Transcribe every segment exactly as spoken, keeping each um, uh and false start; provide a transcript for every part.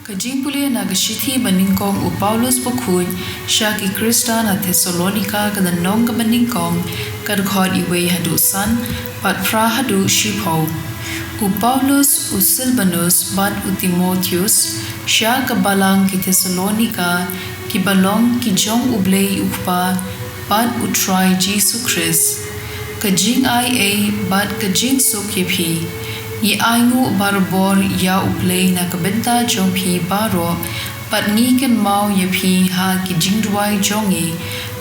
Ka jingpule na ka shithi ba nyngkong u Paulus bakhuid sha ki Khristan ha Thessalonika, ka lynnong kaba nyngkong, ka dkhot wei haduh san bad phra haduh shiphew. U Paulus, u Silbanus bad u Timotheus, sha ka balang ki Thessalonika, kiba long ki jong U Blei U Kpa bad U Trai Jisu Khrist. Ka jingai ei bad ka jingsuk ïa phi. Ngi ainguh barabor ïa U Blei na ka bynta jong phi baroh, bad ngi kynmaw ïa phi ha ki jingduwai jong ngi.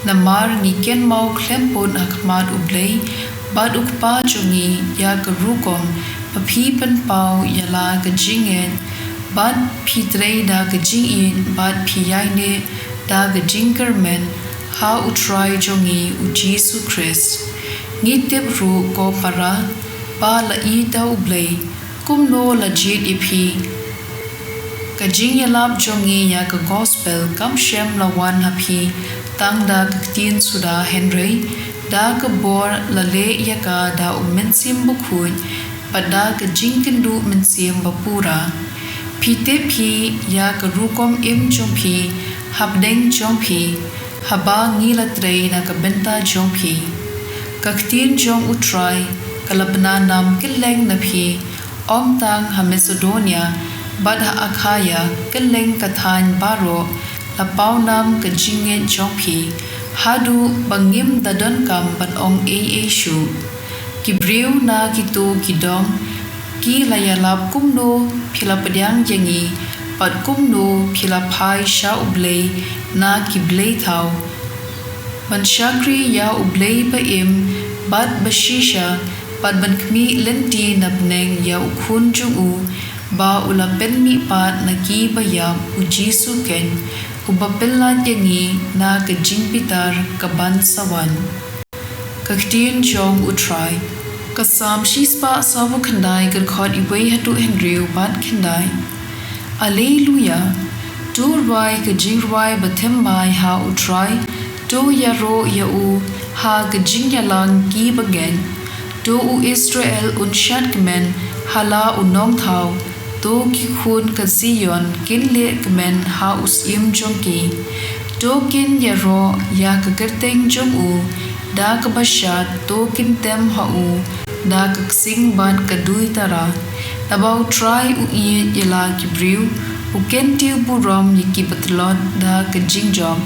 Namar ngi kynmaw khlem pud ha khmat U Blei bad U Kpa jong ngi ïa ka rukom ba phi pynpaw ïa la ka jingngeit, bad phi trei da ka jingïeit bad phi ïaineh da ka jingkyrmen ha U Trai jong ngi U Jisu Khrist. Ngi tip ruh, ko para, ba la ïeit da U Blei, kumno la jied ïa phi. Ka jingïalap jong ngi ïa ka gospel kam shym la wan ha phi tang da ka ktien suda, hynrei da ka bor la leh ïa ka da U Mynsiem Bakhuid bad da ka jingkynduh mynsiem ba pura. Phi tip hi ïa ka rukom im jong phi hapdeng jong phi, haba ngi la trei na ka bynta jong phi. Ka ktien jong U Trai ka la bna nam kylleng na phi, ym tang ha Masedonia bad ha Akhaia, kylleng ka thaiñ baroh la paw nam ka jingngeit jong phi, haduh ba ngim da donkam ban ong ei ei shuh. Ki briew na kito ki dong ki la ïalap kumno phi la pdiang ïa ngi, bad kumno phi la phai sha U Blei na ki blei thaw, ban shakri ïa U Blei ba im bad ba shisha, bad ban khmih lynti na bneng ïa U Khun jong u, ba u la pynmihpat na kiba ïap, U Jisu keiñ, uba pynlait ïa ngi na ka jingbitar kaban sa wan. Ka ktien jong U Trai. Ka Salm shispah sawphew khyndai, ka dkhot wei haduh hynriew bad khyndai. Alleluia. To rwai ka jingrwai bathymmai ha U Trai. To ïaroh ïa u ha ka jingïalang kiba ngeit. To u Israel un shad kmen ha la u nongthaw. To ki khun ka Zion kin leh kmen ha u syiem jong ki. To kin ïaroh ïa ka kyrteng jong u da kaba shad, to kin tem ha u da ka ksing bad ka duitara. Naba U Trai u ïeit ïa la ki briew, u kyntiew burom ïa kiba tlot da ka jingjop.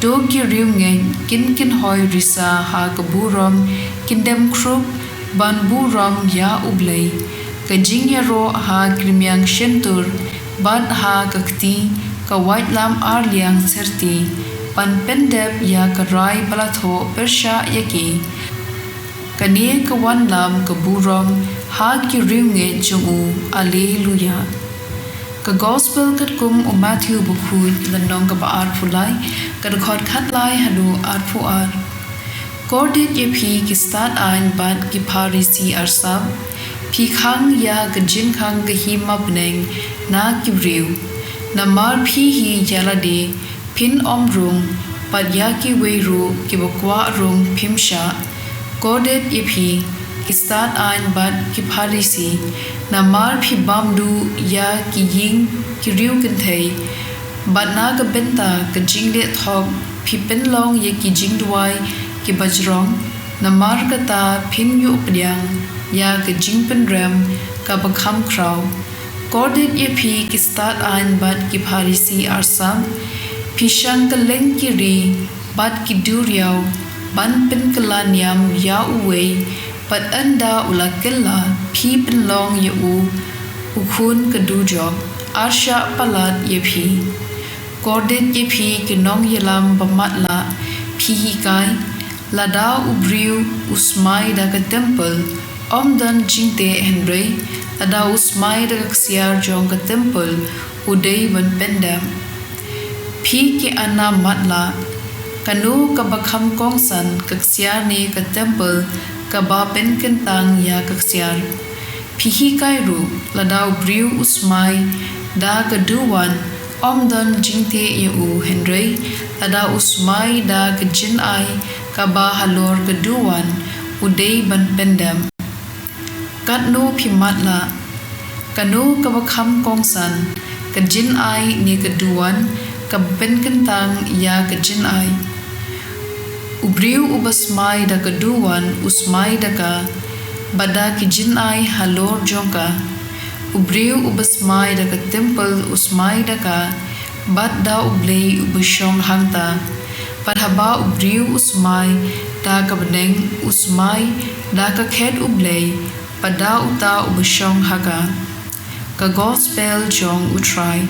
To ki riewngeit kin kynhoi risa ha ka burom, kin dem khrup ban burom ïa U Blei. Ka jingïaroh ha ki rmiang shyntur bad ha ka kti ka waitlam arliang syrti, ban pyndep ïa ka rai ba la thoh pyrshah ïa ki. Kane ka wanlam ka burom ha ki riewngeit jong u. Alleluia. Ka Gospel katkum u Mathaiw bakhuid, lynnong kaba arphew lai, ka dkhot khatlai haduh arphew ar. Kordit ïa phi ki stad aiñ bad ki Pharisi arsap, phi khang ïa ka jingkhang ka hima bneng na ki briew. Namar phi hi ïa lade phin ym rung, bad ïa kiwei ruh kiba kwah rung phim shah. Kordit ïa phi ki stad aiñ bad ki Pharisi, namar phi bam duh ïa ki ïing ki riewkynthei, bad na ka bynta ka jingleh thok phi pynlong ïa ki jingduwai kiba jrong, namar kata phin ïoh pdiang ïa ka jingpynrem kaba kham khraw. Kordit ïa phi ki stad aiñ bad ki Pharisi arsap, phi shang kylleng ki ri bad ki duriaw ban pynkylla niam ïa uwei, bad ynda u la kylla phi pynlong ïa u u khun ka dujok. Arshah palat ïa phi. Kordit ïa phi ki nongïalam ba matlah, phi hikai, lada u briew u smai da ka templ, ym don jingteh, hynrei lada u smai da ka ksiar jong ka templ, u dei ban pyndep. Phi ki ana matlah, kano kaba kham kongsan, ka ksiar ne ka templ kaba pynkyntang ïa ka ksiar? Phi hikai ruh, lada u briew u smai da ka duwan, ym don jingteh ïa u, hynrei lada u smai da ka jingai kaba halor ka duwan, u dei ban pyndep. Katno phi matlah, kano kaba kham kongsan, Ka jingai ne ka duwan kaba pynkyntang ïa ka jingai. U briew uba smai da ka duwan u smai da ka, bad da ki jingai halor jong ka. U briew uba smai da ka templ u smai da ka, bad da U Blei uba shong hangta. Bad haba u briew u smai da ka bneng u smai da ka khet U Blei, bad da uta uba shong ha ka. Ka gospel jong U Trai.